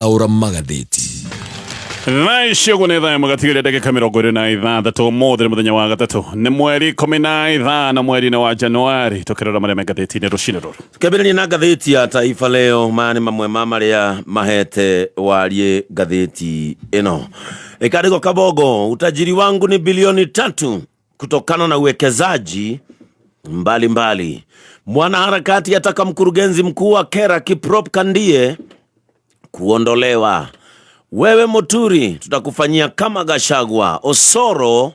Taũra magathĩti. Thaa ici ũguo nĩ thaa ĩmwe gatigeria ndagĩka 26 ũmũthĩ nĩ mũthenya wa gatatũ, nĩ mweri 15 mweri-inĩ wa Januari, tũkĩrora marĩa me ngathĩti-inĩ rũcinĩ rũrũ. Tukĩambĩrĩria na ngathĩti ya Taifa Leo, maya nĩ mamwe ma marĩa mahete wariĩ ngathĩti ĩno. Ĩkandĩkwo Kabogo, utajiri wangu ni bilioni 3 kutokana na uwekezaji mbalimbali. Mwanaharakati ataka mkurugenzi mkuu wa KERA Kiprop Kandie kuondolewa. Wewe Muturi, tutakufanyia kama Gachagua. Osoro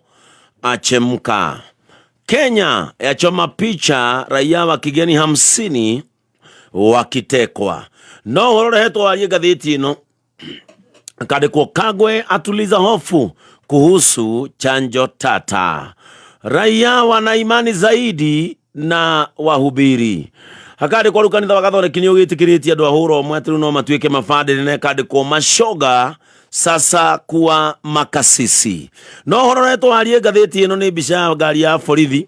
achemka. Kenya yachoma picha raia wa kigeni 50 wakitekwa. No ũhoro ũrehetwo warie ngathĩti ĩno kandĩkwo Kagwe atuliza hofu kuhusu chanjo tata. Raia wana imani zaidi na wahubiri. Hakandĩkwo rĩu kanitha wa Gathoreki nĩ ũgĩtĩkĩrĩtie andũ a hũra ũmwe atĩ rĩu no matuĩke mabandĩrĩ, na ĩkandĩkwo mashoga sasa kuwa makasisi. No ũhoro ũrehetwo warie ngathĩti ĩno nĩ mbica ya ngari ya borithi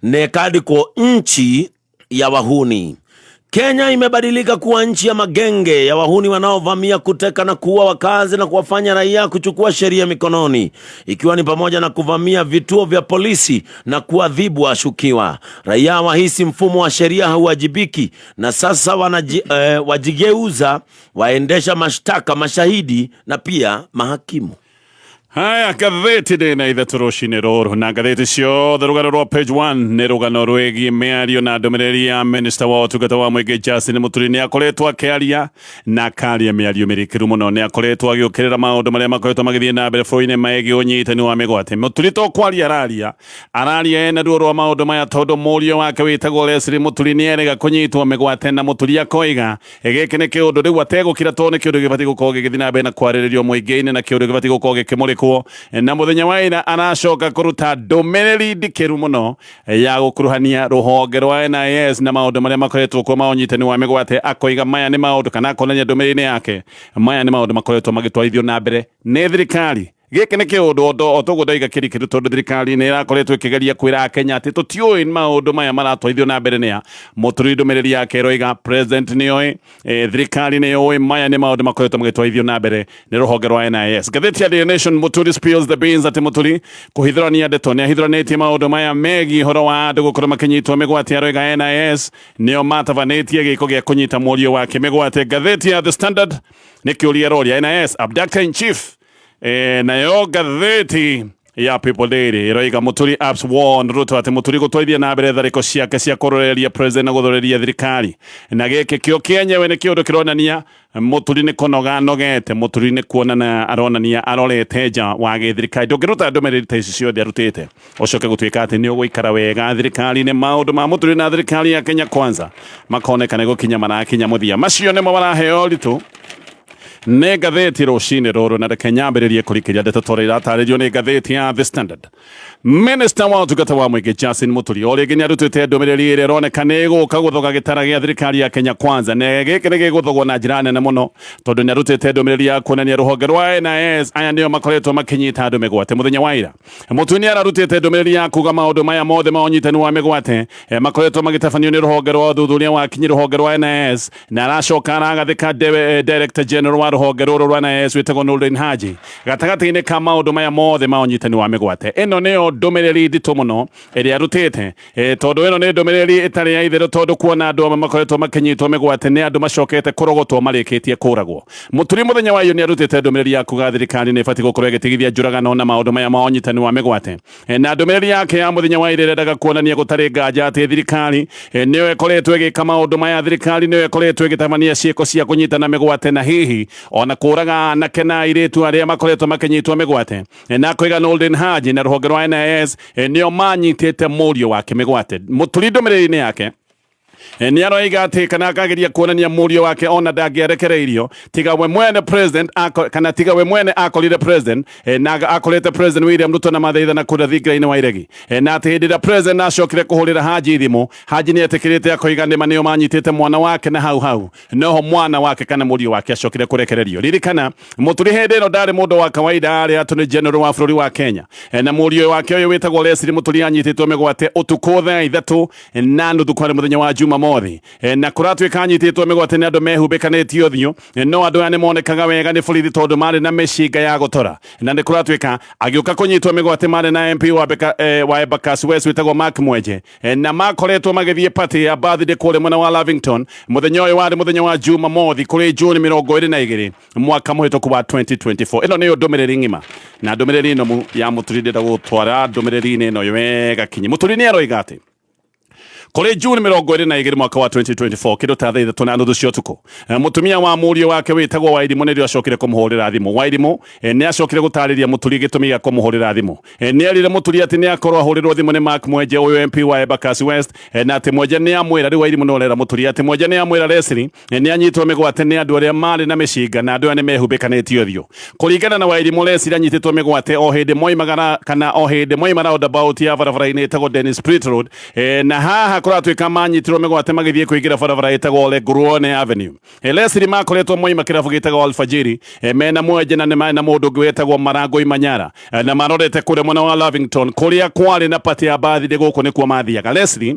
na ĩkandĩkwo nchi ya wahuni. Kenya imebadilika kuwa nchi ya magenge ya wahuni wanaovamia, kuteka na kuua wakazi na kuwafanya raia kuchukua sheria mikononi, ikiwa ni pamoja na kuvamia vituo vya polisi na kuadhibu washukiwa. Raia wahisi mfumo wa sheria hauwajibiki na sasa wajigeuza waendesha mashtaka, mashahidi na pia mahakimu. Haya, ngathĩti ndĩ na ithatũ rũcinĩ rũrũ, na ngathĩti ciothe rũgano rwa page 1 nĩ rũgano rwĩgiĩ mĩario na ndũmĩrĩri ya minista wa ũtungata wa mũingĩ Justin Muturi. Nĩ akoretwo akĩaria na akaria mĩario mĩrikĩru mũno, nĩ akoretwo agĩũkĩrĩra maũndũ marĩa makoretwo magĩthiĩ na mbere bũrũri-inĩ megiĩ ũnyitani wa mĩgwate. Muturi to kwaria araria, araria ena ruo rwa maũndũ maya tondũ mũriũ wake wĩtagwo Leslie Muturi nĩ erega kũnyitwo mĩgwate, na Muturi akoiga gĩkĩ nĩ kĩũndũ rĩu ategũkira tondũ nĩ kĩũndũ gĩbatiĩ gũkorwo gĩgĩthiĩ na mbere na kwarĩrĩrio mũingĩ-inĩ na kĩũndũ gĩbatiĩ gũkorwo gĩkĩmũrĩkwo. Na mũthenya wa ira aracoka kũruta ndũmĩrĩri ndikĩru mũno ya gũkuruhania rũhonge rwa NIS na maũndũ marĩa makoretwo kuo ma ũnyitani wa mĩgwate, akoiga maya nĩ maũndũ, kana akonania ndũmĩrĩri-inĩ yake maya nĩ maũndũ makoretwo magĩtwarithio na mbere nĩ thirikari. Gĩkĩ nĩ kĩũndũ o toguo ndoiga kĩrikĩru tondũ thirikari nĩ ĩrakoretwo ĩkĩgeria kwĩra Akenya atĩ tũtiũĩ maũndũ maya maratwarithio na mbere nĩa. Mũturi ndũmĩrĩri yake ĩroiga president nĩoĩ, thirikari nĩyũĩ maya nĩ maũndũ makoretwo magĩtwarithio na mbere nĩ rũhonge rwa NIS. Ngathĩti ya Daily Nation, Mũturi spills the beans atĩ Mũturi kũhithũrania ndeto nĩ ahithũranĩtie maũndũ maya megiĩ ũhoro wa andũ gũkorwo makĩnyitwo mĩgwate, aroiga NIS nĩo matabanĩtie gĩko gĩa kũnyita mũriũ wake mĩgwate. Ngathĩti ya The Standard nĩ kĩũria ĩroria NIS abductor in chief. Nayo ngathĩti ya People Daily ĩroiga Mũturi apps warn Ruto atĩ Mũturi gũtwarithia na mbere tharĩko ciake cia kũroreria president na gũthoreria thirikari, na gĩkĩ kĩo kĩenyewe nĩ kĩũndũ kĩronania Mũturi nĩ kũnoga anogete. Mũturi nĩ kuonana aronania arorete nja wa gĩthirikari. Ndũngĩruta ndũmĩrĩri ta ici ciothe arutĩte ũcoke gũtuĩka atĩ nĩ ũgũikara wega thirikari-inĩ. Maũndũ ma Mũturi na thirikari ya Kenya Kwanza makoneka nĩ gũkinya marakinya mũthia. Macio nĩmo maraheo ũritũ nĩ ngathĩti rũcinĩ rũrũ, na reke nyambĩrĩrie kũrikĩria ndeto tondũ iratarĩrio nĩ ngathĩti ya The Standard. Minister wa ũtungata wa mũingĩ Justin Muturi o rĩngĩ nĩ arutĩte ndũmĩrĩri ĩrĩa ĩroneka nĩ ĩgũka gũthoga gĩtara gĩa thirikari ya Kenya Kwanza, na gĩkĩ nĩ gĩgũthogwo na njĩra nene mũno tondũ nĩ arutĩte ndũmĩrĩri ya kuonania rũhonge rwa NIS aya nĩo makoretwo makĩnyita andũ mĩgwate. Mũthenya wa ira Muturi nĩ ararutĩte ndũmĩrĩri ya kuga maũndũ maya mothe ma ũnyitani wa mĩgwate makoretwo magĩtabanio nĩ rũhonge rwa ũthuthuria wa kinyi, rũhonge rwa NIS, na aracoka aragathĩka Director General wa rũhonge rũrũ rwa NIS wĩtagwo Noordin Haji gatagatĩ-inĩ ka maũndũ maya mothe ma ũnyitani wa mĩgwate. Ĩno nĩyo ndũmĩrĩri nditũ mũno ĩrĩa arutĩte, tondũ ĩno nĩ ndũmĩrĩri ĩtarĩ ya itherũ, tondũ kuona andũ amwe makoretwo makĩnyitwo mĩgwate nĩ andũ macokete kũrogotwo marĩkĩtie kũragwo. Mũturi mũthenya wa iyo nĩ arutĩte ndũmĩrĩri ya kuga thirikari nĩ ĩbatiĩ gũkorwo ĩgĩtigithia njũragano na maũndũ maya ma ũnyitani wa mĩgwate. Na ndũmĩrĩri yake ya mũthenya wa ira ĩrendaga kuonania gũtarĩ nganja atĩ thirikari nĩyo ĩkoretwo ĩgĩka maũndũ maya, thirikari nĩyo ĩkoretwo ĩgĩtabania ciĩko cia kũnyitana mĩgwate na hihi ona kũraga anake na airĩtu arĩa makoretwo makĩnyitwo mĩgwate. Na akoiga Noordin Haji na rũhonge rwa NIS nĩo manyitĩte mũriũ wake mĩgwate. Mũturi ndũmĩrĩri-inĩ yake nĩ aroiga atĩ kana akageria kuonania mũriũ wake ona ndangĩarekereirio tiga we mwene president kana tiga we mwene akorire president, na akorete president William Ruto na mathaithana kũrĩa thingira-inĩ wa iregi, na atĩ hĩndĩ ĩrĩa president acokire kũhũrĩra Haji thimũ, Haji nĩ etĩkĩrĩte akoiga nĩma nĩo manyitĩte mwana wake, na hau hau noho mwana wake kana mũriũ wake acokire kũrekererio. Ririkana Mũturi hĩndĩ ĩno ndarĩ mũndũ wa kawaida, arĩ attorney general wa bũrũri wa Kenya, na mũriũ wake ũyũ wĩtagwo Leslie Mũturi anyitĩtwo mĩgwate ũtukũ thaa 3:30 kwarĩ mũthenya wa Juma. Jumamothi. Na kũratuĩka anyitĩtwo mĩgwate nĩ andũ mehumbĩkanĩtie ũthiũ. No andũ aya nĩ monekaga wega nĩ borithi tondũ marĩ na mĩcinga ya gũtora. Na nĩ kũratuĩka agĩũka kũnyitwo mĩgwate marĩ na MP wa Embakasi West wĩtagwo Mark Mwenje. Na makoretwo magĩthiĩ party ya birthday kũrĩa mwena wa Lavington. Mũthenya ũyũ warĩ mũthenya wa Jumamothi kũrĩ June 22 mwaka mũhĩtũku wa 2024. Ĩno nĩyo ndũmĩrĩri ng'ima na ndũmĩrĩri nomu ya Mũturi. Ndĩrenda gũtwara ndũmĩrĩri-inĩ ĩno wega kinyi. Mũturi nĩ aroiga atĩ kũrĩ June 22 mwaka wa 2024 kĩndũ ta thaa 3:30 cia ũtukũ, mũtumia wa mũriũ wake wĩtagwo Wairimũ nĩrĩo acokire kũmũhũrĩra thimũ. Wairimũ nĩ acokire gũtarĩria Mũturi gĩtũmi gĩa kũmũhũrĩra thimũ. Nĩ erire Mũturi atĩ nĩ akorwo ahũrĩrwo thimũ nĩ Mark Mwenje, ũyũ MP wa Embakasi West, na atĩ Mwenje nĩ amwĩra, rĩu Wairimũ nĩ ũrera Mũturi atĩ Mwenje nĩ amwĩra Leslie nĩ anyitwo mĩgwate nĩ andũ arĩa marĩ na mĩcinga na andũ aya nĩ mehumbĩkanĩtie ũthiũ. Kũringana na Wairimũ, Leslie anyitĩtwo mĩgwate o hĩndĩ moimaga kana o hĩndĩ moima roundabout ya barabara-inĩ ĩtagwo Dennis Pritt Road. Na haha kũratuĩka manyitirwo mĩgwate magĩthiĩ kũingĩra barabara ĩtagwo Leguruone Avenue. Leslie makoretwo moima kĩrabu gĩtagwo Alfajiri, mena Mwenje na nĩ marĩ na mũndũ ũngĩ wetagwo Marangoi Manyara, na marorete kũrĩa mwena wa Lavington kũrĩa kwarĩ na party ya birthday. Gũkũ nĩkuo mathiaga. Leslie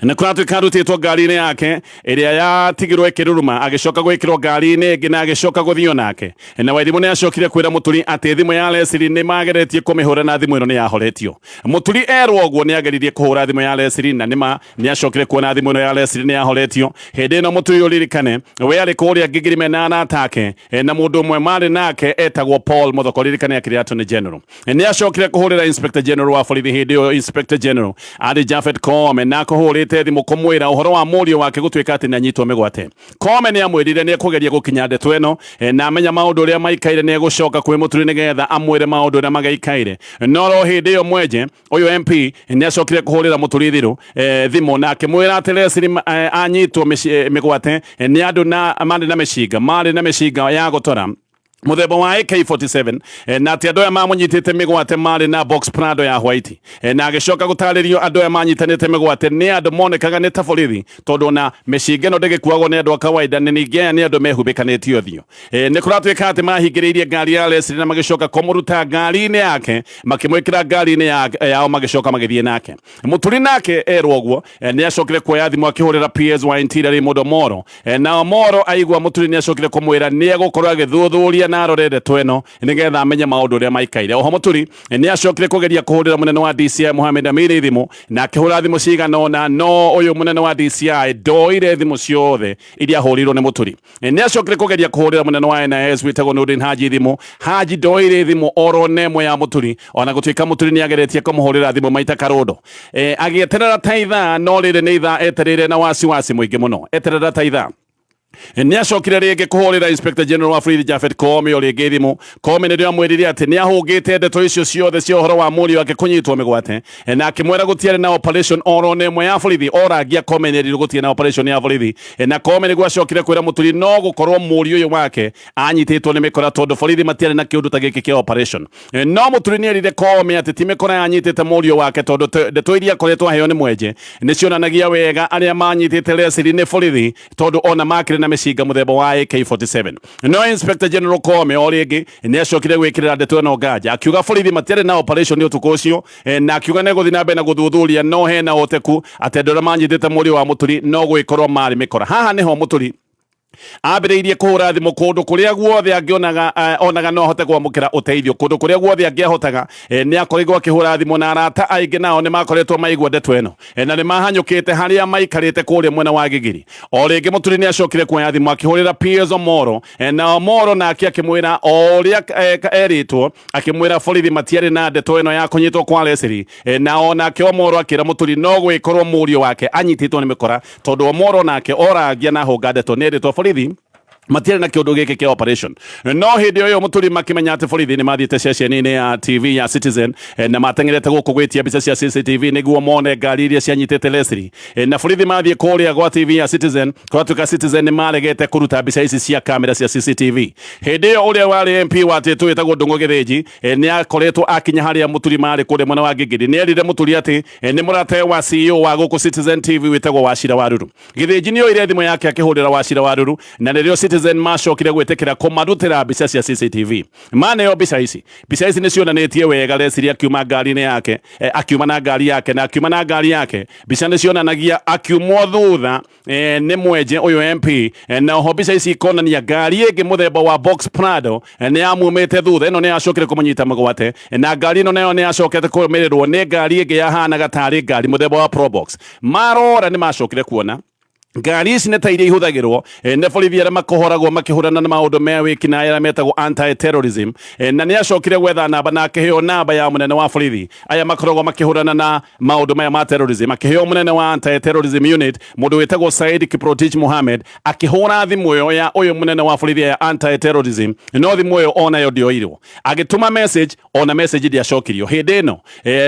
na kũratuĩka arutĩtwo ngari-inĩ yake ĩrĩa yatigirwo ĩkĩruruma, agĩcoka gwĩkĩrwo ngari-inĩ ĩngĩ na agĩcoka gũthio nake. Na Wairimũ nĩ acokire kwĩra Mũturi atĩ thimũ ya Leslie nĩ mageretie kũmĩhũra na thimũ ĩno nĩ yahoretio. Mũturi erwo ũguo nĩ ageririe kũhũra thimũ ya Leslie na nĩma nĩ acokire kuona thimũ ĩno ya Leslie nĩ yahoretio. Hĩndĩ ĩno Mũturi, ũririkane, we arĩ kũrĩa Ngigirime na arata ake, na mũndũ ũmwe marĩ nake etagwo Paul Muthoko, ririkane akĩrĩ Attorney General. Nĩ acokire kũhũrĩra Inspector General wa borithi. Hĩndĩ ĩyo Inspector General arĩ Japhet Koome, na akũhũrĩte thimũ kũmwĩra ũhoro wa mũriũ wake gũtuĩka atĩ nĩ anyitwo mĩgwate. Koome nĩ amwĩrire nĩ ekũgeria gũkinya ndeto ĩno, na amenya maũndũ ũrĩa maikaire nĩ egũcoka kwĩ Mũturi nĩgetha amwĩre maũndũ ũrĩa magaikaire. No ro hĩndĩ ĩyo Mwenje ũyũ MP nĩ acokire kũhũrĩra Mũturi thimũ na akĩmwĩra atĩ Leslie anyitwo mĩgwate nĩ andũ na marĩ na mĩcinga, marĩ na mĩcinga ya gũtora mũthemba wa AK47, na atĩ andũ aya mamũnyitĩte mĩgwate marĩ na box Prado ya white. Na agĩcoka gũtarĩrio andũ aya manyitanĩte mĩgwate nĩ andũ monekaga nĩ ta borithi, tondũ ona mĩcinga ĩno ndĩgĩkuagwo nĩ andũ a kawaida, nĩ ningĩ aya nĩ andũ mehumbĩkanĩtie ũthiũ. Nĩ kũratuĩka atĩ mahingĩrĩirie ngari ya Leslie na magĩcoka kũmũruta ngari-inĩ yake, makĩmwĩkĩra ngari-inĩ yao, magĩcoka magĩthiĩ nake. Mũturi nake erwo ũguo nĩ acokire kuoya thimũ akĩhũrĩra PS wa Interior Raymond Omoro. Na Omoro aigua Mũturi nĩ acokire kũmwĩra nĩ egũkorwo agĩthuthuria na arore ndeto ĩno nĩgetha amenye maũndũ ũrĩa maikaire. Oho Mũturi nĩ acokire kũgeria kũhũrĩra mũnene wa DCI Mohamed Amini thimũ, na akĩhũra thimũ cigana ũna, no ũyũ mũnene wa DCI ndoire thimũ ciothe iria ahũrĩirwo nĩ Mũturi. Nĩ acokire kũgeria kũhũrĩra mũnene wa NIS wĩtagwo Nurdin Haji thimũ. Haji ndoire thimũ oro nemwe ya Mũturi, ona gũtuĩka Mũturi nĩ ageretie kũmũhũrĩra thimũ maita karũndo. Agĩeterera ta ithaa, no rĩrĩ nĩ ithaa etereire na wasiwasi mũingĩ mũno. Eterera ta ithaa, nĩ acokire rĩngĩ kũhũrĩra Inspector General wa borithi Japhet Koome o rĩngĩ thimũ. Koome nĩrĩo amwĩrire atĩ nĩ ahũngĩte ndeto icio ciothe cia ũhoro wa mũriũ wake kũnyitwo mĩgwate, na akĩmwĩra gũtiarĩ na operation oro na ĩmwe ya borithi. Oragia Koome nĩ erirwo gũtirĩ na operation ya borithi, na Koome nĩguo acokire kwĩra Mũturi no gũkorwo mũriũ ũyũ wake anyitĩtwo nĩ mĩkora, tondũ borithi matiarĩ na kĩũndũ ta gĩkĩ kĩa operation. No Mũturi nĩ erire Koome atĩ ti mĩkora yanyitĩte mũriũ wake, tondũ ndeto iria akoretwo aheo nĩ Mwenje nĩ cionanagia wega arĩa manyitĩte Leslie nĩ borithi, tondũ ona makĩrĩ na mĩcinga mũthemba wa AK47. No Inspector General Koome o rĩngĩ nĩ acokire gwĩkĩrĩra ndeto ĩno nganja, akiuga borithi matiarĩ na operation ũtukũ ũcio, na akiuga nĩ gũthiĩ na mbere na gũthuthuria, no hena ũteku atĩ andũ arĩa manyitĩte mũriũ wa Mũturi no gwĩkorwo marĩ mĩkora. Haha nĩho Mũturi ambĩrĩirie kũhũra thimũ kũndũ kũrĩa guothe angĩonaga, onaga no ahote kwamũkĩra ũteithio. Kũndũ kũrĩa guothe angĩahotaga nĩ akorirwo akĩhũra thimũ, na arata aingĩ nao nĩ makoretwo maigua ndeto ĩno, na nĩ mahanyũkĩte harĩa maikarĩte kũrĩa mwena wa Gigiri. O rĩngĩ Mũturi nĩ acokire kuoya thimũ akĩhũrĩra PS Omoro, na Omoro nake akĩmwĩra o ũrĩa erĩtwo, akĩmwĩra borithi matiarĩ na ndeto ĩno ya kũnyitwo kwa Leslie. Na o nake Omoro akĩra Mũturi no gwĩkorwo mũriũ wake anyitĩtwo nĩ mĩkora, tondũ Omoro nake oragia na hũnga ndeto nĩ erĩtwo borithi matiarĩ na kĩũndũ gĩkĩ kĩa operation. No hĩndĩ ĩyo Mũturi makĩmenya atĩ borithi nĩ mathiĩte ceceni-inĩ ya TV ya Citizen, na mateng'erete gũkũ gwĩtia mbica cia CCTV nĩguo mone ngari iria cianyitĩte Leslie. Na borithi mathiĩ kũrĩa gwa TV ya Citizen, kũratuĩka Citizen nĩ maregete kũruta mbica ici cia kamera cia CCTV. Hĩndĩ ĩyo ũrĩa warĩ MP wa Tĩtũ wĩtagwo Ndung'u Gĩthĩnji nĩ akoretwo akinya harĩa Mũturi marĩ kũrĩa mwena wa Ngigiri. Nĩ erire Mũturi atĩ nĩ mũratawe wa CEO wa gũkũ Citizen TV wĩtagwo Wachira Waruru. Gĩthĩnji nĩ oire thimũ yake akĩhũrĩra Wachira Waruru, na nĩrĩo Citizen Citizen macokire gwĩtĩkĩra kũmarutĩra mbica cia CCTV. Maneo mbica ici, mbica ici nĩ cionanĩtie wega Leslie akiuma ngari-inĩ yake, akiuma na ngari yake na akiuma na ngari yake. Mbica nĩ cionanagia akiumwo thutha nĩ mwenje ũyũ MP, na oho mbica ici ikonania ngari ĩngĩ mũthemba wa Box Prado nĩ yamumĩte thutha. Ĩno nĩ yacokire kũmũnyita mũgwate, na ngari ĩno nayo nĩ yacokete kũrũmĩrĩrwo nĩ ngari ĩngĩ yahanaga tarĩ ngari mũthemba wa Probox. Marora nĩ macokire kuona ngari ici nĩ ta iria ihũthagĩrwo nĩ borithi arĩa makohoragwo makĩhũrana na maũndũ me wĩkinaĩ arĩa metagwo anti terrorism, na nĩ acokire gwetha namba na akĩheo namba ya mũnene wa borithi aya makoragwo makĩhũrana na maũndũ maya ma terrorism. Akĩheo mũnene wa anti terrorism unit, mũndũ wĩtagwo Said Kiprotich Mohamed, akĩhũra thimũ ĩyo ya ũyũ mũnene wa borithi ya anti terrorism, no thimũ ĩyo onayo ndĩoirwo. Agĩtũma message, ona message ndĩacokirio. Hĩndĩ ĩno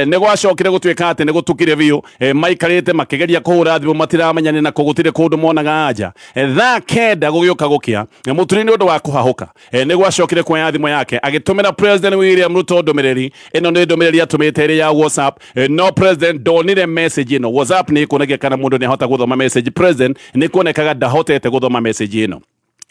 nĩ gwacokire gũtuĩka atĩ nĩ gũtukire biũ, maikarĩte makĩgeria kũhũra thimũ matiramenya nĩ nakũ, gũtirĩ kũndũ monaga anja. Thaa 9 gũgĩũka gũkĩa, Mũturi nĩ ũndũ wa kũhahũka, nĩ gwacokire kuoya thimũ yake agĩtũmĩra President William Ruto ndũmĩrĩri. Ĩno nĩ ndũmĩrĩri atũmĩte ĩrĩ ya WhatsApp, no President ndonire message ĩno. WhatsApp nĩ ĩkuonagia kana mũndũ nĩ ahota gũthoma message. President nĩ kuonekaga ndahotete gũthoma message ĩno.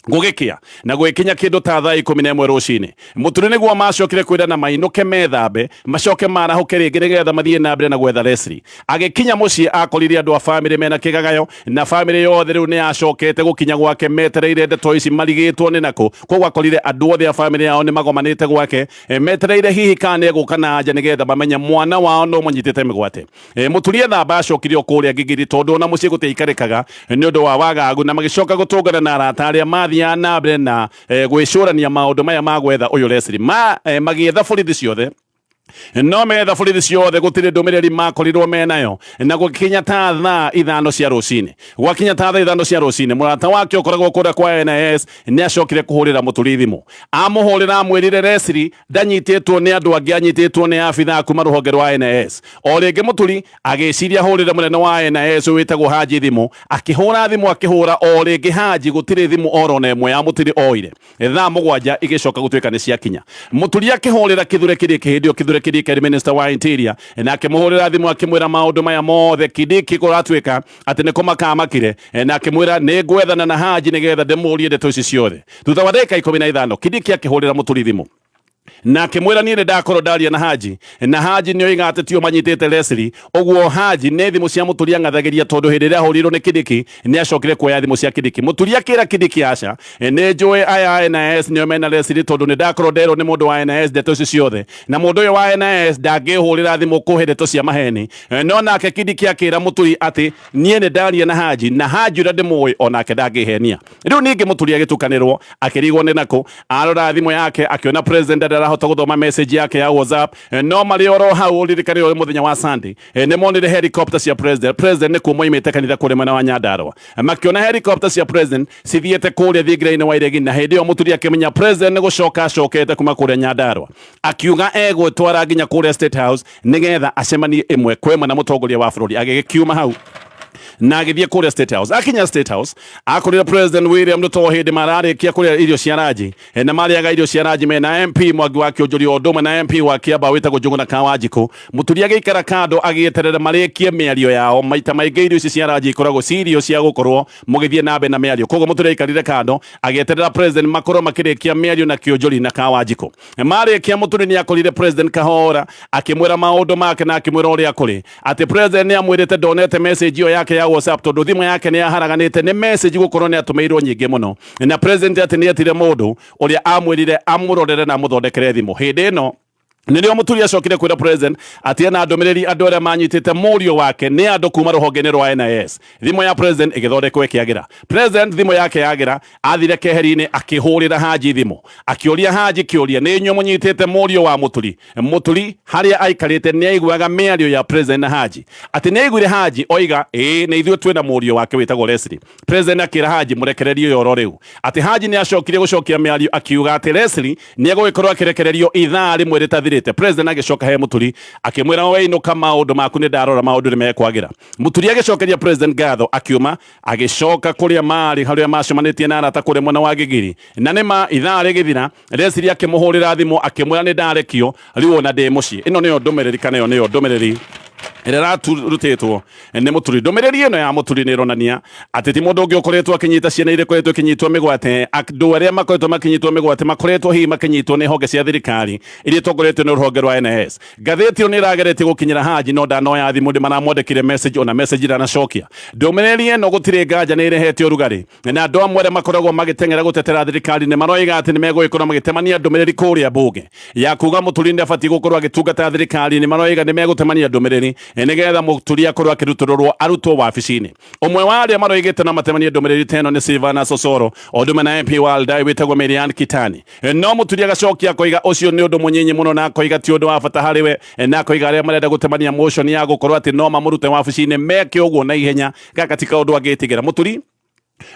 Gũgĩkĩa na gũgĩkinya kĩndũ ta thaa 11 rũcinĩ, Mũturi nĩguo macokire kwĩrana mainũke methambe macoke marahũke rĩngĩ nĩgetha mathiĩ na mbere na gwetha Leslie. Agĩkinya mũciĩ akorire andũ a famĩlĩ mena kĩgagayo, na famĩlĩ yothe rĩu nĩ yacokete gũkinya gwake metereire ndeto ici marigĩtwo nĩ nakũ. Koguo akorire andũ othe a famĩlĩ yao nĩ magomanĩte gwake, metereire hihi kana nĩ egũka na anja nĩgetha mamenye mwana wao no mũnyitĩte mĩgwate. Mũturi ethamba acokire o kũrĩa Gigiri tondũ ona mũciĩ gũtiaikarĩkaga nĩ ũndũ wa wagagu, na magĩcoka gũtũngana na arata arĩa mathiaga na mbere na gwĩcũrania maũndũ maya ma gwetha ũyũ Leslie. Magĩetha borithi ciothe, no metha borithi ciothe gũtirĩ ndũmĩrĩri makorirwo menayo, na gũkinya ta thaa 5 cia rũcinĩ, gwakinya ta thaa 5 cia rũcinĩ, mũrata wake ũkoragwo kũrĩa kwa NIS nĩ acokire kũhũrĩra Mũturi thimũ. Amũhũrĩra amwĩrire Leslie ndanyitĩtwo nĩ andũ angĩ, anyitĩtwo nĩ abithaa kuma rũhonge rwa NIS. O rĩngĩ Mũturi agĩciria ahũrĩre mũnene wa NIS wĩtagwo Haji thimũ, akĩhũra thimũ, akĩhũra o rĩngĩ Haji, gũtirĩ thimũ orona ĩmwe ya Mũturi oire. Thaa 7 igĩcoka gũtuĩka nĩ ciakinya. Mũturi akĩhũrĩra Kithure Kindiki, hĩndĩ ĩyo Kithure Kindiki arĩ minister wa interior, na akĩmũhũrĩra thimũ akĩmwĩra maũndũ maya mothe Kindiki kũratuĩka atĩ nĩ kũmaka amakire, na akĩmwĩra nĩ ngwethana na Haji nĩgetha ndĩmũrie ndeto ici ciothe. Thutha wa ndagĩka 15 Kindiki akĩhũrĩra Mũturi thimũ na akĩmwĩra niĩ nĩ ndakorwo ndaria na Haji, na Haji nĩ oiga atĩ tio manyitĩte Leslie. Ũguo Haji nĩ thimũ cia Mũturi ang'athagĩria, tondũ hĩndĩ ĩrĩa ahũrirwo nĩ Kindiki nĩ acokire kuoya thimũ cia Kindiki. Mũturi akĩra Kindiki aca, nĩ njũĩ aya a NIS nĩo mena Leslie, tondũ nĩ ndakorwo nderwo nĩ mũndũ wa NIS ndeto ici ciothe, na mũndũ ũyũ wa NIS ndangĩhũrĩra thimũ kũhe ndeto cia maheni. No nake Kindiki akĩra Mũturi atĩ niĩ nĩ ndaria na Haji, na Haji ũrĩa ndĩmũĩ onake ndangĩhenia. Rĩu ningĩ Mũturi agĩtukanĩrwo akĩrigwo nĩ nakũ. Arora thimũ yake akĩona president ndarahota gũthoma message yake ya WhatsApp, no marĩ oro hau ũririkane ũyũ mũthenya wa Sunday, nĩ monire helicopter cia president. President nĩ kuo moimĩte kanitha kũrĩa mwena wa Nyandarua, makĩona helicopter cia president cithiĩte kũrĩa thingira-inĩ wa Iregi, na hĩndĩ ĩyo Mũturi akĩmenya president nĩ gũcoka acokete kuma kũrĩa Nyandarua, akiuga egwĩtwara nginya kũrĩa State House nĩgetha acemanie ĩmwe kwa ĩmwe na mũtongoria wa bũrũri. Agĩgĩkiuma hau na agĩthiĩ kũrĩa State House. Akinya State House akorire President William Ruto hĩndĩ mararĩkia kũrĩa irio cia ranji, na marĩaga irio cia ranji mena MP Mwangi wa Kĩũnjũri o ũndũ ũmwe na MP wa Kiambaa wĩtagwo Njũgũna Kawanjikũ. Mũturi agĩikara kando agĩeterera marĩkie mĩario yao. Maita maingĩ irio ici cia ranji ikoragwo ci irio cia gũkorwo mũgĩthiĩ na mbere na mĩario, koguo Mũturi aikarire kando agĩeterera President makorwo makĩrĩkia mĩario na Kĩũnjũri na Kawanjikũ. Marĩkia Mũturi nĩ akorire President kahora akĩmwĩra maũndũ make na akĩmwĩra ũrĩa kũrĩ, atĩ President nĩ amwĩrĩte ndonete message ĩyo yake ya WhatsApp tondũ thimũ yake nĩ yaharaganĩte nĩ message gũkorwo nĩ atũmĩirwo nyingĩ mũno, na President atĩ nĩ etire mũndũ ũrĩa amwĩrire amũrorere na amũthondekere thimũ. Hĩndĩ ĩno nĩrĩo Mũturi acokire kwĩra President atĩ ena ndũmĩrĩri andũ arĩa manyitĩte mũriũ wake nĩ andũ kuma rũhonge-inĩ rwa NIS. Thimũ ya President ĩgĩthondekwo ĩkĩagĩra. President thimũ yake yagĩra, athire keheri-inĩ akĩhũrĩra Haji thimũ, akĩũria Haji kĩũria, nĩ inyuĩ mũnyitĩte mũriũ wa Mũturi? Mũturi harĩa aikarĩte nĩ aiguaga mĩario ya President na Haji, atĩ nĩ aiguire Haji oiga ĩĩ nĩ ithuĩ twĩna mũriũ wake wĩtagwo Leslie. President akĩra Haji mũrekererie ũyũ oro rĩu. Atĩ Haji nĩ acokire gũcokia mĩario akiuga atĩ Leslie nĩ egũgĩkorwo akĩrekererio ithaa rĩmwe rĩtathirĩte. President agĩcoka he Mũturi akĩmwĩra we inũka maũndũ maku nĩ ndarora maũndũ nĩ mekwagĩra. Mũturi agĩcokeria President ngatho akiuma agĩcoka kũrĩa marĩ harĩa macemanĩtie na arata kũrĩa mwena wa Gigiri. Na nĩ ma ithaa rĩgĩthira Leslie akĩmũhũrĩra thimũ akĩmwĩra nĩ ndarekio rĩu ona ndĩ mũciĩ. Ĩno nĩyo ndũmĩrĩri kana ĩyo nĩyo ndũmĩrĩri Ĩrĩa ĩrarutĩtwo nĩ Mũturi. Ndũmĩrĩri ĩno ya Mũturi nĩ ĩronania atĩ ti mũndũ ũngĩ ũkoretwo akĩnyita ciana iria ikoretwo ikinyitwo mĩgwate. Andũ arĩa makoretwo makinyitwo mĩgwate makoretwo hihi makinyitwo nĩ honge cia thirikari iria itongoretio nĩ rũhonge rwa NIS. Ngathĩti ĩyo nĩ ĩrageretie gũkinyĩra Haji no ndanoya thimũ, ndĩmaramwandĩkire message ona message ndanacokia. Ndũmĩrĩri ĩno gũtirĩ nganja nĩ ĩrehete ũrugarĩ, na andũ amwe arĩa makoragwo magĩteng'era gũtetera thirikari nĩ maroiga atĩ nĩ megũgĩkorwo magĩtemania ndũmĩrĩri kũrĩa mbunge ya kuga Mũturi nĩ abatiĩ gũkorwo agĩtungata thirikari. Nĩ maroiga nĩ megũtemania ndũmĩrĩri nĩgetha Mũturi akorwo akĩrutũrũrwo arutwo wabici-inĩ. Ũmwe wa arĩa maroigĩte no matemanie ndũmĩrĩri ta ĩno nĩ Silvana Sosoro o ũndũ ũmwe na MP wa Aldai wĩtagwo Marianne Kitani. No Mũturi agacokia akoiga ũcio nĩ ũndũ mũnyinyi mũno, na akoiga ti ũndũ wa bata harĩ we, na akoiga arĩa marenda gũtemania motion ya gũkorwo atĩ no mamũrute wabici-inĩ meke ũguo na ihenya. Gaka ti kaũndũ angĩtigĩra. Mũturi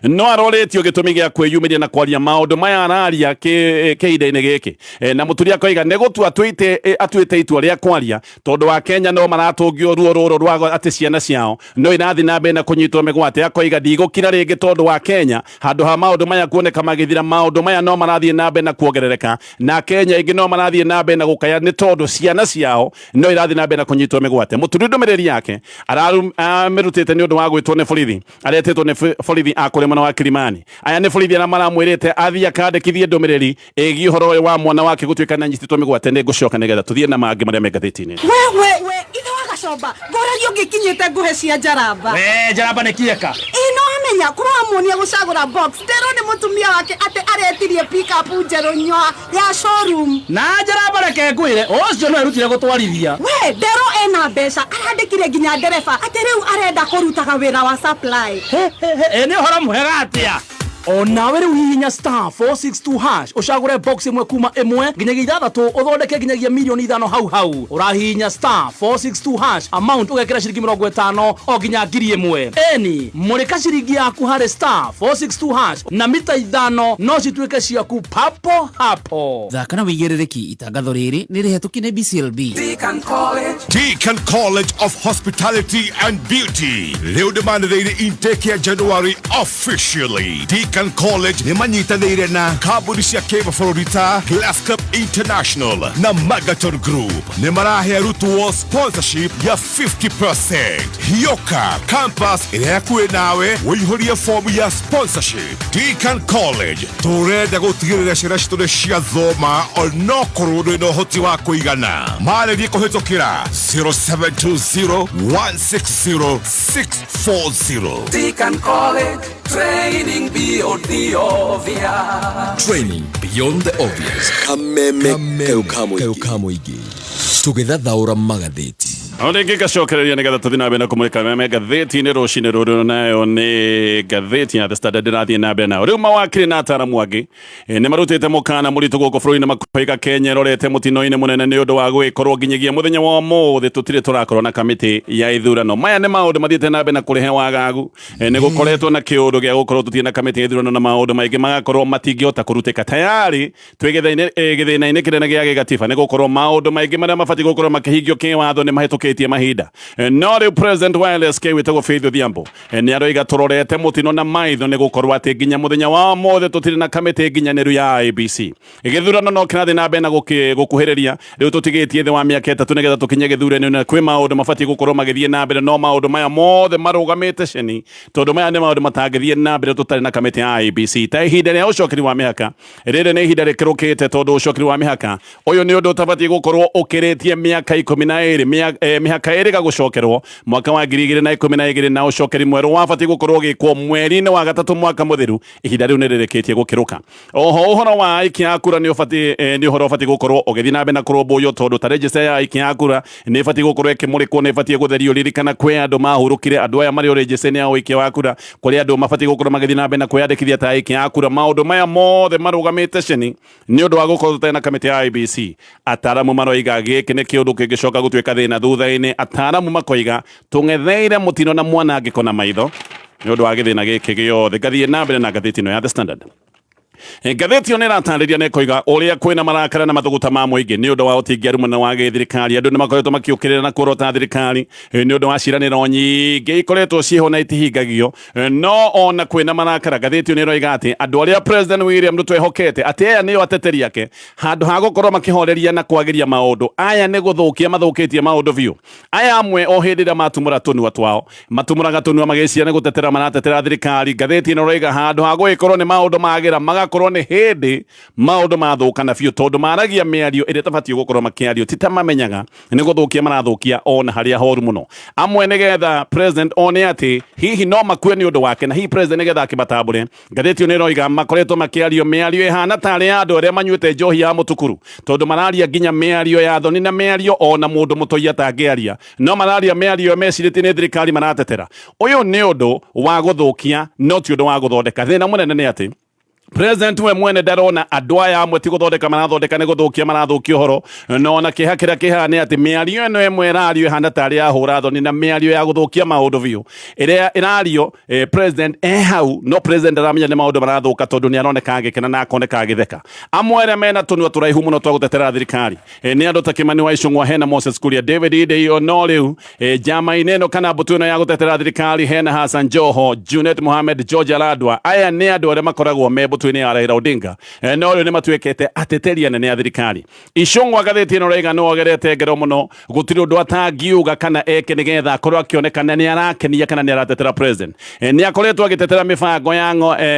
no arorĩtio gĩtũmi gĩa kwĩyumĩria na kwaria maũndũ maya araria kĩhinda-inĩ gĩkĩ. Na Mũturi akoiga nĩ gũtua atuĩte itua rĩa kwaria tondũ wa Kenya no maratũngio ruo rũrũ rwa atĩ ciana ciao no irathiĩ na mbere na kũnyitwo mĩgwate. Akoiga ndigũkira rĩngĩ tondũ wa Kenya handũ ha maũndũ maya kuoneka magĩthira, maũndũ maya no marathiĩ na mbere na kuongerereka, na Kenya ĩngĩ no marathiĩ na mbere na gũkaya nĩ tondũ ciana ciao no irathiĩ na mbere na kũnyitwo mĩgwate. Mũturi ndũmĩrĩri yake aramĩrutĩte nĩ ũndũ wa gwĩtwo nĩ borithi aretĩtwo nĩ borithi a kũrĩa mwena wa Kilimani. Aya nĩ borithi arĩa maramwĩrĩte athiĩ akandĩkithie ndũmĩrĩri ĩgiĩ ũhoro ũyũ wa mwana wake gũtuĩka nĩ anyitĩtwo mĩgwate. Nĩ ngũcoka nĩgetha tũthiĩ na mangĩ marĩa me ngathĩti-inĩ. Wewe ithe wa Gacomba, ngũragia ũngĩkinyĩte ngũhe cia njaramba. We njaramba nĩ kieka. Ĩ no amenya kũramuonia gũcagũra box. Nderwo nĩ mũtumia wake atĩ aretirie pickup njerũ nyoa ya showroom. Na njaramba reke ngwĩre ũcio no erutire gũtwarithia. We nderwo ena mbeca, arandĩkire nginya ndereba atĩ rĩu arenda kũrutaga wĩra wa supply. Ĩ nĩ ũhoro mwega atĩa. O nawe rĩu hihinya star 462 hash ũcagũre box ĩmwe kuma ĩmwe nginyagia ithathatũ ũthondeke nginyagia mirioni ithano hau hau. Ũrahihinya star 462 hash, amount ũgekĩra ciringi mĩrongo ĩtano o nginya ngiri ĩmwe. Eni mũrĩka ciringi yaku harĩ star 462 hash na mita ithano no cituĩke ciaku papo hapo. Thaka na wĩigĩrĩrĩki. Itangatho rĩrĩ nĩ rĩhetũkie nĩ BCLB. Deacon College of Hospitality and Beauty rĩu nĩmanĩrĩire intake ya January officially. Deacon College nĩmanyitanĩire na kambuni cia kĩmabũrũri ta Glass Cup International na Magaton Group. Nĩmarahe arutwo sponsorship ya 50%. Hioka campus ĩrĩa ĩkuhĩ nawe ũihũrie fomu ya sponsorship. Deacon College, tũrenda gũtigĩrĩra ciana citũ nĩ ciathoma onokorwo ndũrĩ na ũhoti wa kũigana. Marĩrie kũhĩtũkĩra 0720 160 640. Deacon College, training beyond the obvious. Training beyond the obvious. Kameme kayũ ka mũingĩ tũgĩthathaũra magathĩti. O rĩngĩ ngacokereria nĩgetha tũthiĩ na mbere na kũmũrĩka meme ngathĩti-inĩ rũcinĩ rũrũ, nayo nĩ ngathĩti ya The Standard ndĩrathiĩ na mbere nayo. Rĩu mawakiri na ataramu angĩ nĩ marutĩte mũkana mũritũ gũkũ bũrũri-inĩ, makoiga Kenya ĩrorete mũtino-inĩ mũnene nĩ ũndũ wa gũgĩkorwo nginyagia mũthenya wa ũmũthĩ tũtirĩ tũrakorwo na kamĩtĩ ya ithurano. Maya nĩ maũndũ mathiĩte na mbere na kũrehe wagagu. Nĩ gũkoretwo na kĩũndũ gĩa gũkorwo tũtirĩ na kamĩtĩ ya ithurano na maũndũ maingĩ magakorwo matingĩhota kũrutĩka. Tayari twĩ gĩthĩna-inĩ kĩnene gĩa gĩgatiba nĩ gũkorwo maũndũ maingĩ marĩa mabatiĩ gũkorwo makĩhingio kĩwatho nĩ mahĩtũkĩtie mahinda. No rĩu president wa LSK wĩtagwo Faith Odhiambo nĩ aroiga tũrorete mũtino na maitho nĩ gũkorwo atĩ nginya mũthenya wa ũmũthĩ tũtirĩ na kamĩtĩ nginyanĩru ya IEBC. Gĩthurano no kĩrathiĩ na mbere na gũkuhĩrĩria. Rĩu tũtigĩtie thĩ wa mĩaka 3 nĩgetha tũkinye gĩthurano, na kwĩ maũndũ mabatiĩ gũkorwo magĩthiĩ na mbere, no maũndũ maya mothe marũgamĩte ceni tondũ maya nĩ maũndũ matangĩthiĩ na mbere tũtarĩ na kamĩtĩ ya IEBC. Ta ihinda rĩa ũcokeri wa mĩhaka, rĩrĩ nĩ ihinda rĩkĩrũkĩte tondũ ũcokeri wa mĩhaka ũyũ nĩ ũndũ ũtabatiĩ gũkorwo ũkĩrĩtie mĩaka 12. Mĩhaka ĩrĩga gũcokerwo mwaka wa 2012, na ũcokeri mwerũ wabatiĩ gũkorwo ũgĩkwo mweri-inĩ wa gatatũ mwaka mũthiru. Ihinda rĩu nĩ rĩrĩkĩtie gũkĩrũka. Oho ũhoro wa aikia a kura nĩ ũbatiĩ nĩ ũhoro ũbatiĩ gũkorwo ũgĩthiĩ na mbere na kũrũmbũiyo tondũ ta register ya aikia a kura nĩ ĩbatiĩ gũkorwo ĩkĩmũrĩkwo, nĩ ĩbatiĩ gũtherio. Ririkana kwĩ andũ mahurũkire, andũ aya marĩ o register-inĩ ya ũikia wa kura, kũrĩ andũ mabatiĩ gũkorwo magĩthiĩ na mbere na kwĩyandĩkithia ta aikia a kura. Maũndũ maya mothe marũgamĩte ceni nĩ ũndũ wa gũkorwo tũtarĩ na kamĩtĩ ya IEBC. Ataramu maroiga gĩkĩ nĩ kĩũndũ kĩngĩcoka gũtuĩka thĩna thutha-inĩ. Ataramu makoiga tũng'etheire mũtino na mwanangĩko na maitho nĩ ũndũ wa gĩthĩna gĩkĩ gĩothe. Ngathiĩ na mbere na ngathĩti ĩno ya The Standard. Ngathĩti ĩyo nĩ ĩratarĩria na ĩkoiga ũrĩa kwĩna marakara na mathũgũta ma mũingĩ nĩ ũndũ wa ũtingiaru mũnene wa gĩthirikari. Andũ nĩ makoretwo makĩũkĩrĩra na kuorota thirikari nĩ ũndũ wa ciĩranĩro nyingĩ ikoretwo ciĩho na itihingagio. No ona kwĩna marakara, ngathĩti ĩyo nĩ ĩroiga atĩ andũ arĩa President William Ruto ehokete atĩ aya nĩo ateteri ake, handũ ha gũkorwo makĩhoreria na kwagĩria maũndũ, aya nĩ gũthũkia mathũkĩtie maũndũ biũ. Aya amwe o hĩndĩ ĩrĩa matumũra tũnua twao, matumũraga tũnua magĩciria nĩ gũtetera maratetera thirikari. Ngathĩti ĩno ĩroiga handũ ha gũgĩkorwo nĩ maũndũ magĩra, magakorwo nĩ hĩndĩ maũndũ mathũkana biũ, tondũ maragia mĩario ĩrĩa ĩtabatiĩ gũkorwo makĩario, ti ta mamenyaga nĩ gũthũkia marathũkia ona harĩa horu mũno. Amwe nĩgetha president one atĩ hihi no makue nĩ ũndũ wake, na hihi president nĩgetha akĩmatambũre. Ngathĩti ĩyo nĩ ĩroiga makoretwo makĩario mĩario ĩhana tarĩ ya andũ arĩa manyuĩte njohi ya mũtukuru, tondũ mararia nginya mĩario ya thoni na mĩario ona mũndũ mũtoi atangĩaria, no mararia mĩario mecirĩtie nĩ thirikari maratetera. Ũyũ nĩ ũndũ wa gũthũkia no ti ũndũ wa gũthondeka. Thĩna mũnene nĩ atĩ President we mwene ndarona andũ aya amwe ti gũthondeka marathondeka, nĩ gũthũkia marathũkia ũhoro. No ona kĩeha kĩrĩa kĩhaha nĩ atĩ mĩario ĩno ĩmwe ĩrario ĩhana tarĩ ya hũra thoni na mĩario ya gũthũkia maũndũ biũ ĩrĩa ĩrario president e hau, no president ndaramenya nĩ maũndũ marathũka, tondũ nĩ aroneka agĩkena na akoneka agĩtheka. Amwe arĩa mena tũnua tũraihu mũno twa gũtetera thirikari nĩ andũ ta Kimani wa Ichung'wa, hena Moses Kuria, David Ndeiyo, no rĩu njama-inĩ ĩno kana mbũtũ ĩno ya gũtetera thirikari hena Hassan Joho, Junet Mohamed, George Aladwa. Aya nĩ andũ arĩa makoragwo me mbũtũ-inĩ ya Raila Odinga, no rĩu nĩ matuĩkĩte ateteri anene a thirikari. Ichung'wa ngathĩti ĩno raiga nĩ wogerete ngero mũno, gũtirĩ ũndũ atangiuga kana eke nĩgetha akorwo akĩonekana nĩ arakenia kana nĩ aratetera president. Nĩ akoretwo agĩtetera mĩbango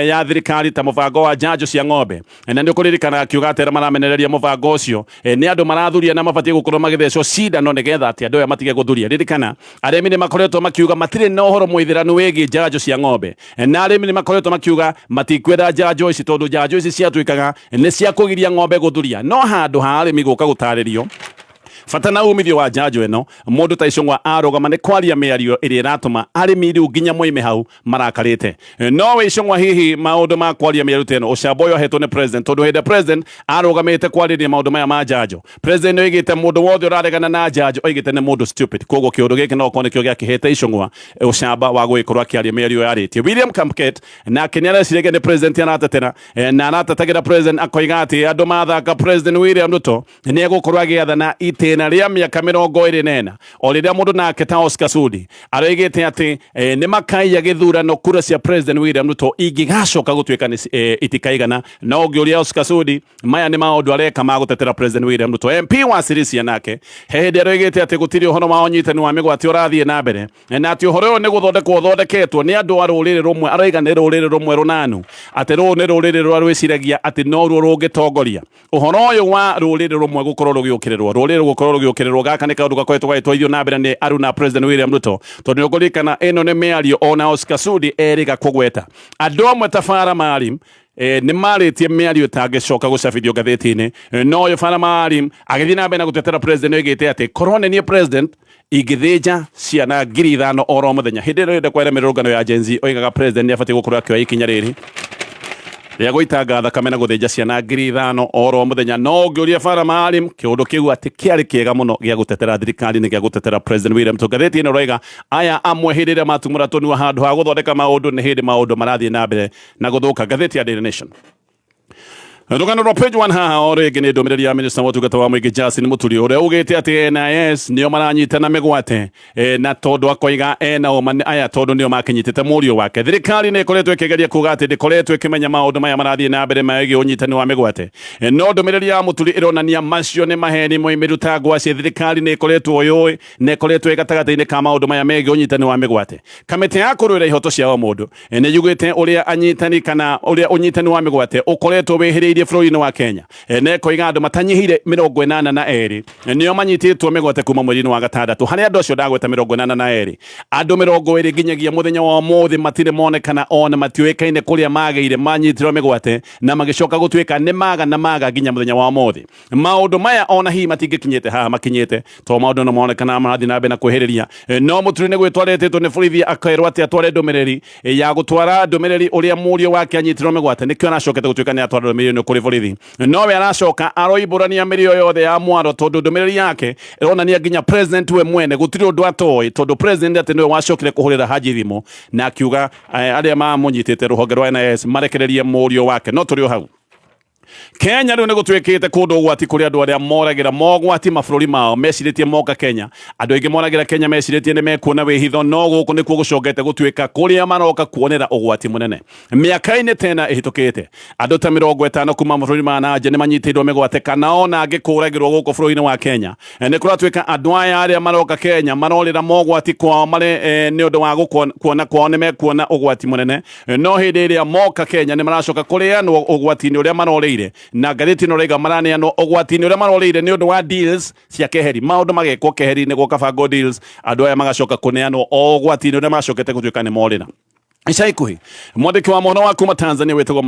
ya thirikari ta mũbango wa njanjo cia ng'ombe, na nĩ ũkũririkana akiuga atĩ arĩa maramenereria mũbango ũcio nĩ andũ marathuria na mabatiĩ gũkorwo magĩthecwo cindano nĩgetha atĩ andũ aya matige gũthuria. Ririkana arĩmi nĩ makoretwo makiuga matirĩ na ũhoro mũithĩranu wĩgiĩ njanjo cia ng'ombe, na arĩmi nĩ makoretwo makiuga matikwenda njanjo ici tondũ njanjo ici ciatuĩkaga nĩ cia kũgiria ng'ombe gũthuria. No handũ ha arĩmi gũka gũtarĩrio bata na umithio wa njanjo ĩno, mũndũ ta Ichung'wa arũgama nĩ kwaria mĩario ĩrĩa ĩratũma arĩmi rĩu nginya moime hau marakarĩte. No wĩ Ichung'wa hihi maũndũ ma kwaria mĩario ta ĩno, ũcamba ũyũ ahetwo nĩ president, tondũ hĩndĩ president arũgamĩte kwarĩria maũndũ maya ma njanjo, president nĩ oigĩte mũndũ wothe ũraregana na njanjo oigĩte nĩ mũndũ stupid. Koguo kĩũndũ gĩkĩ no korwo nĩkĩo gĩakĩhete Ichung'wa ũcamba wa gũgĩkorwo akĩaria mĩario yarĩtie. William Kamket nake nĩ areciragia nĩ president aratetera, na aratetagĩra president akoiga atĩ andũ mathaka President William Ruto nĩ egũkorwo agĩathana itĩna rĩa mĩaka 24, o rĩrĩa mũndũ nake ta Oscar Sudi aroigĩte atĩ nĩ makaiya gĩthurano kura cia President William Ruto ingĩgacoka gũtuĩka nĩ itikaigana. No ũngĩũria Oscar Sudi, maya nĩ maũndũ areka ma gũtetera President William Ruto. MP wa Sirisia nake he hĩndĩ aroigĩte atĩ gũtirĩ ũhoro wa ũnyitani wa mĩgwate ũrathiĩ na mbere, na atĩ ũhoro ũyũ nĩ gũthondekwo ũthondeketwo nĩ andũ a rũrĩrĩ rũmwe. Aroiga nĩ rũrĩrĩ rũmwe rũnanu, atĩ rũrũ nĩ rũrĩrĩ rũrĩa rwĩciragia atĩ noruo rũngĩtongoria ũhoro ũyũ wa rũrĩrĩ rũmwe gũkorwo rũgĩũkĩrĩrwo, rũrĩrĩ gũkorwo rũgĩũkĩrĩrwo. Gaka nĩ kaũndũ gakoretwo gagĩtwarithio na mbere nĩ aruna President William Ruto, tondũ nĩ ũkũririkana ĩno nĩ mĩario ona Oscar Sudi erĩga kũgweta. Andũ amwe ta Farah Maalim nĩ marĩtie mĩario ĩtangĩcoka gũcabithio ngathĩti-inĩ. No ũyũ Farah Maalim agĩthiĩ na mbere na gũtetera president, oigĩte atĩ korwo nĩ niĩ president ingĩthĩnja ciana 5,000 oro mũthenya. Hĩndĩ ĩrĩa ĩrenda kwara mĩrũrũngano ya Gen Z, oigaga president nĩ abatiĩ gũkorwo akĩoya ikinya rĩrĩ rĩa gũitanga thakame na gũthĩnja ciana 5,000 oro mũthenya. No ũngĩũria Farah Maalim, kĩũndũ kĩu atĩ kĩarĩ kĩega mũno gĩa gũtetera thirikari nĩ gĩa gũtetera President William Ruto. Ngathĩti ĩno ĩroiga aya amwe hĩndĩ ĩrĩa matumũra tũnua handũ ha gũthondeka maũndũ nĩ hĩndĩ maũndũ marathiĩ na mbere na gũthũka. Ngathĩti ya Daily Nation, rũgano rwa page 1 haha o rĩngĩ nĩ ndũmĩrĩri ya minista wa ũtungata wa mũingĩ Justin Muturi, ũrĩa ugĩte atĩ NIS nĩo maranyitana mĩgwate, na tondũ akoiga ena ũma aya tondũ nĩo makĩnyitĩte mũriũ wake. Thirikari nĩ ĩkoretwo ĩkĩgeria kuga atĩ ndĩkoretwo ĩkĩmenya maũndũ maya marathiĩ na mbere megiĩ ũnyitani wa mĩgwate, no ndũmĩrĩri ya Muturi ĩronania macio nĩ maheni moimĩru ta ngwacĩ. Thirikari nĩ ĩkoretwo yũĩ na ĩkoretwo ĩ gatagatĩ-inĩ ka maũndũ maya megiĩ ũnyitani wa mĩgwate. Kamĩtĩ ya kũrũĩra ihoto cia o mũndũ nĩ yugĩte ũrĩa anyitani kana ũrĩa ũnyitani wa mĩgwate ũkoretwo wĩhĩrĩirie bũrũri-inĩ wa Kenya, na ĩkoiga andũ matanyihĩire 82 nĩo manyitĩtwo mĩgwate kuma mweri-inĩ wa gatandatũ. Harĩ andũ acio ndagweta 82, andũ 20 nginyagia mũthenya wa ũmũthĩ matirĩ monekana ona matiũĩkaine kũrĩa magĩire manyitirwo mĩgwate na magĩcoka gũtuĩka nĩ maga na maga nginya mũthenya wa ũmũthĩ. Maũndũ maya ona hihi matingĩkinyĩte haha makinyĩte to maũndũ no monekana marathiĩ na mbere na kwĩhĩrĩria. No Mũturi nĩ gwĩtwarĩtĩtwo nĩ borithi akerwo atĩ atware ndũmĩrĩri ya gũtwara ndũmĩrĩri ũrĩa mũriũ wake anyitirwo mĩgwate, nĩkĩo aracokete gũtuĩka nĩ atwara ndũmĩrĩri ĩno. kũrĩ borithi. Nowe aracoka aroimbũrania mĩrĩo yothe ya mwaro tondũ ndũmĩrĩri yake ĩronania nginya president we mwene gũtirĩ ũndũ atoĩ, tondũ president atĩ nĩwe wacokire kũhũrĩra Haji thimũ na akiuga arĩa mamũnyitĩte rũhonge rwa NIS marekererie mũriũ wake. No tũrĩ o hau Kenya rĩu nĩ gũtuĩkĩte kũndũ ũgwati kũrĩ andũ arĩa moragĩra mogwati mabũrũri mao mecirĩtie moka Kenya. Andũ aingĩ moragĩra Kenya mecirĩtie nĩ mekuona wĩhitho, no gũkũ nĩkuo gũcokete gũtuĩka kũrĩa maroka kuonera ũgwati mũnene. Mĩaka-inĩ tena ĩhĩtũkĩte, andũ ta 50 kuma mabũrũri ma na nja nĩ manyitĩirwo mĩgwate kana ona angĩ kũragĩrwo gũkũ bũrũri-inĩ wa Kenya. Nĩ kũratuĩka andũ aya arĩa maroka Kenya marorĩra mogwati kwao marĩ nĩ ũndũ wa kuona kwao nĩ mekuona ũgwati mũnene, no hĩndĩ ĩrĩa moka Kenya nĩ maracoka kũrĩanwo ũgwati-inĩ ũrĩa marorĩire, na ngathĩti ĩno ĩrauga maraneanwo ũgwati-inĩ ũrĩa marorĩire nĩ ũndũ wa deals cia keheri. Maũndũ magekwo keheri-inĩ gũkabangwo deals, andũ aya magacoka kũneanwo o ũgwati-inĩ ũrĩa macokete gũtuĩka nĩ morĩra. Ica ikuhĩ mwandĩki wa mohoro wa kuma Tanzania wĩtagwo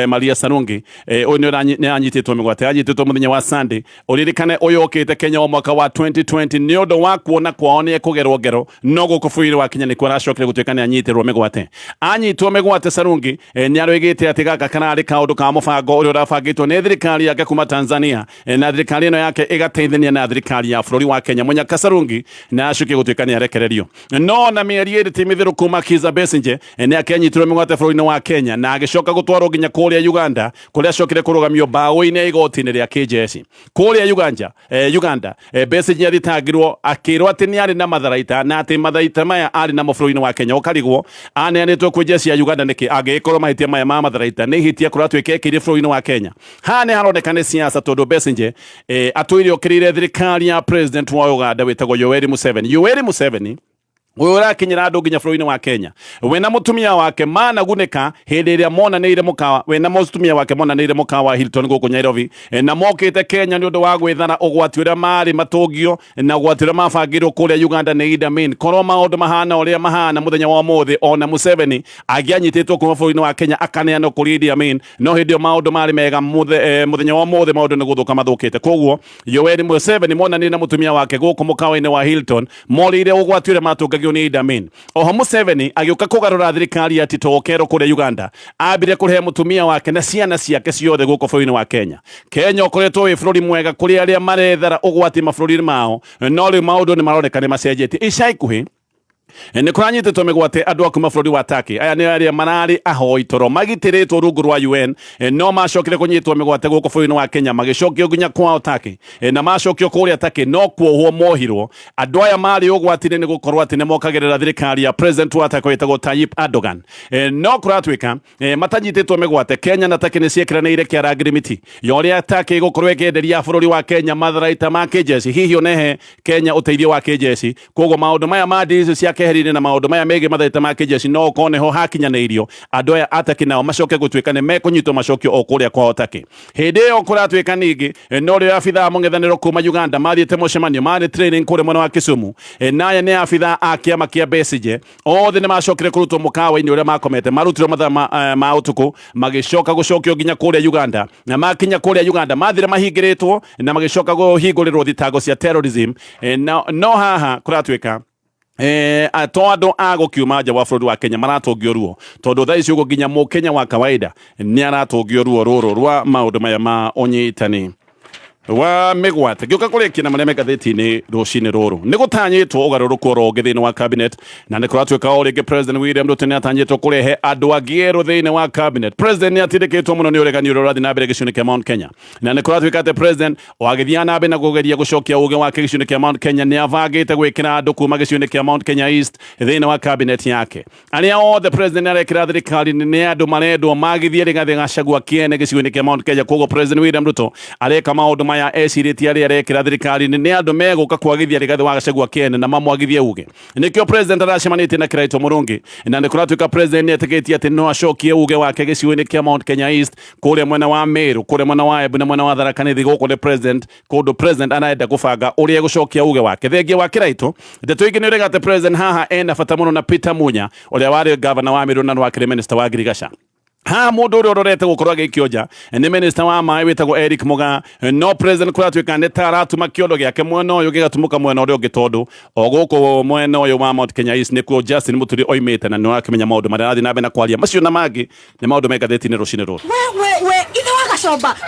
Maria Sarungi, ũyũ nĩ anyitĩtwo mĩgwate, anyitĩtwo mũthenya wa Sunday. Ũririkane ũyũ okĩte Kenya wa mwaka wa 2020 nĩ ũndũ wa kuona kwao nĩ ekũgerwo ngero, no gũkũ bũrũri wa Kenya nĩkuo aracokire gũtuĩka nĩ anyitĩrwo mĩgwate. Anyitwo mĩgwate Sarungi nĩ aroigĩte atĩ gaka kararĩ kaũndũ ka mũbango ũrĩa ũrabangĩtwo nĩ thirikari yake kuma Tanzania, na thirikari ĩno yake ĩgateithania na thirikari ya bũrũri wa Kenya. Mũnyaka Sarungi nĩ aracokire gũtuĩka nĩ arekererio. No na mĩeri ĩrĩ ti mĩthiru kuma Kizza Besigye nĩ akĩanyitirwo mĩgwate bũrũri-inĩ wa Kenya na agĩcoka gũtwarwo nginya kũrĩa Uganda kũrĩa acokire kũrũgamio mbaũ-inĩ ya igoti-inĩ rĩa kĩjeshi kũrĩa Uganda. Besigye athitangirwo akĩrwo atĩ nĩ arĩ na matharaita na atĩ matharaita maya arĩ namo bũrũri-inĩ wa Kenya. Ũkarigwo aneanĩtwo kwĩ jeshi ya Uganda nĩkĩ angĩgĩkorwo mahĩtia maya ma matharaita nĩ ihĩtia kũratuĩka ekĩire bũrũri-inĩ wa Kenya. Haha nĩ haroneka nĩ siasa tondũ Besigye atũire okĩrĩire thirikari ya president wa Uganda wĩtagwo Yoweri Museveni. Yoweri Museveni ũyũ ũrakinyĩra andũ nginya bũrũri-inĩ wa Kenya, we na mũtumia wake managunĩka hĩndĩ ĩrĩa monanĩire mũkawa, we na mũtumia wake monanĩire mũkawa wa Hilton gũkũ Nairobi, na mokĩte Kenya nĩ ũndũ wa gwĩthara ũgwati ũrĩa marĩ matũngio na ũgwati ũrĩa mabangĩirwo kũrĩa Uganda nĩ Idi Amin. Korwo maũndũ mahana ũrĩa mahana mũthenya wa ũmũthĩ, ona Museveni angĩanyitĩtwo kuma bũrũri-inĩ wa Kenya akaneanwo kũrĩ Idi Amin, no hĩndĩ ĩyo maũndũ marĩ mega. Mũthenya wa ũmũthĩ maũndũ nĩ gũthũka mathũkĩte. Koguo Yoweri Museveni monanire na mũtumia wake gũkũ mũkawa-inĩ wa Hilton morĩire ũgwati ũrĩa matũngagio nĩ Idi Amin. Oho Museveni agĩũka kũgarũra thirikari ya Tito Okello kũrĩa Uganda, ambire kũrehe mũtumia wake na ciana ciake ciothe gũkũ bũrũri-inĩ wa Kenya. Kenya ũkoretwo wĩ bũrũri mwega kũrĩ arĩa marethara ũgwati mabũrũri-inĩ mao, no rĩu maũndũ nĩ maroneka nĩ macenjetie. Ica ikuhĩ nĩ kũranyitĩtwo mĩgwate andũ a kuma bũrũri wa Turkey. Aya nĩ arĩa mararĩ ahoi toro magitĩrĩtwo rungu rwa UN, no macokire kũnyitwo mĩgwate gũkũ bũrũri-inĩ wa Kenya magĩcokio nginya kwao Turkey, na macokio kũrĩa Turkey no kuohwo mohirwo. Andũ aya marĩ ũgwati-inĩ nĩ gũkorwo atĩ nĩ mokagĩrĩra thirikari ya president wa Turkey wĩtagwo Tayyip Erdogan. No kũratuĩka matanyitĩtwo mĩgwate, Kenya na Turkey nĩ ciĩkĩranĩire kĩara ngirimiti ya ũrĩa Turkey ĩgũkorwo ĩkĩenderia bũrũri wa Kenya matharaita ma kĩjeshi, hihi onehe Kenya ũteithio wa kĩjeshi. Koguo maũndũ maya ma deals cia keheri-inĩ na maũndũ maya megiĩ matharaita ma kĩjeshi no ũkorwo nĩho hakinyanĩirio andũ aya a Turkey nao macoke gũtuĩka nĩ mekũnyitwo macokio o kũrĩa kwao Turkey. Hĩndĩ ĩyo kũratuĩka ningĩ no rĩo abithaa mũng'ethanĩro kuma Uganda mathiĩte mũcemanio marĩ training kũrĩa mwena wa Kisumu, na aya nĩ abithaa a kĩama kĩa Besigye othe nĩ macokire kũrutwo mũkawa-inĩ ũrĩa makomete, marutirwo mathaa ma ũtukũ magĩcoka gũcokio nginya kũrĩa Uganda, na makinya kũrĩa Uganda mathire mahingĩrĩtwo na magĩcoka kũhingũrĩrwo thitango cia terrorism. No haha kũratuĩka to andũ a gũkiuma nja wa bũrũri wa Kenya maratũngio ruo, tondũ thaa ici ũguo nginya mũkenya wa kawaida nĩ aratũngio ruo rũrũ rwa maũndũ maya ma ũnyitani wa mĩgwate. Ngĩũka kũrĩkia na marĩa me ngathĩti-inĩ rũcinĩ rũrũ, nĩ gũtanyĩtwo ũgarũrũku oro ũngĩ thĩinĩ wa cabinet, na nĩ kũratuĩka o rĩngĩ President William Ruto nĩ atanyĩtwo kũrehe andũ angĩ erũ thĩinĩ wa cabinet. President nĩ atindĩkĩtwo mũno nĩ ũregani ũrĩa ũrathiĩ na mbere gĩcigo-inĩ kĩa Mount Kenya, na nĩ kũratuĩka atĩ President o agĩthiĩ na mbere na kũgeria gũcokia ũgĩ wake gĩcigo-inĩ kĩa Mount Kenya nĩ abangĩte gwĩkĩra andũ kuma gĩcigo-inĩ kĩa Mount Kenya East thĩinĩ wa cabinet yake. Arĩa othe President arekĩra thirikari-inĩ nĩ andũ marendwo magithie Rigathĩ Gachagua kĩene gĩcigo-inĩ kĩa Mount Kenya. Koguo President William Ruto areka maũndũ maya ecirĩtie arĩa arekĩra thirikari-inĩ nĩ andũ megũka kwagithia Rigathĩ wa Gachagua kĩene na mamwagithie uge. Nĩkĩo President aracemanĩtie na Kiraito Mũrũngĩ, na nĩ kũratuĩka President nĩ etĩkĩtie atĩ no acokie uge wake gĩcigo-inĩ kĩa Mount Kenya East, kũrĩa mwena wa Meru, kũrĩa mwena wa Embu na mwena wa Tharaka Nithi. Gũkũ nĩ President kũndũ President arenda gũbanga ũrĩa egũcokia uge wake. Thengia wa Kiraito, ndeto ingĩ nĩ ũrega atĩ President haha ena bata mũno na Peter Munya ũrĩa warĩ gavana wa Meru na wakĩrĩ minister wa ngirigaca. Haha mũndũ ũrĩa ũrorete gũkorwo agĩikio nja nĩ minister wa maĩ wĩtagwo Eric Mugaa, no President kũratuĩka nĩ ta aratuma kĩondo gĩake mwena ũyũ gĩgatumũka mwena ũrĩa ũngĩ, tondũ o gũkũ mwena ũyũ wa Mount Kenya East nĩkuo Justin Muturi oimĩte na nĩ ũrakĩmenya maũndũ marĩa arathiĩ na mbere na kwaria. Macio na mangĩ nĩ maũndũ me ngathĩti-inĩ rũcinĩ rũrũ. We, we, we, ithe wa Gacomba.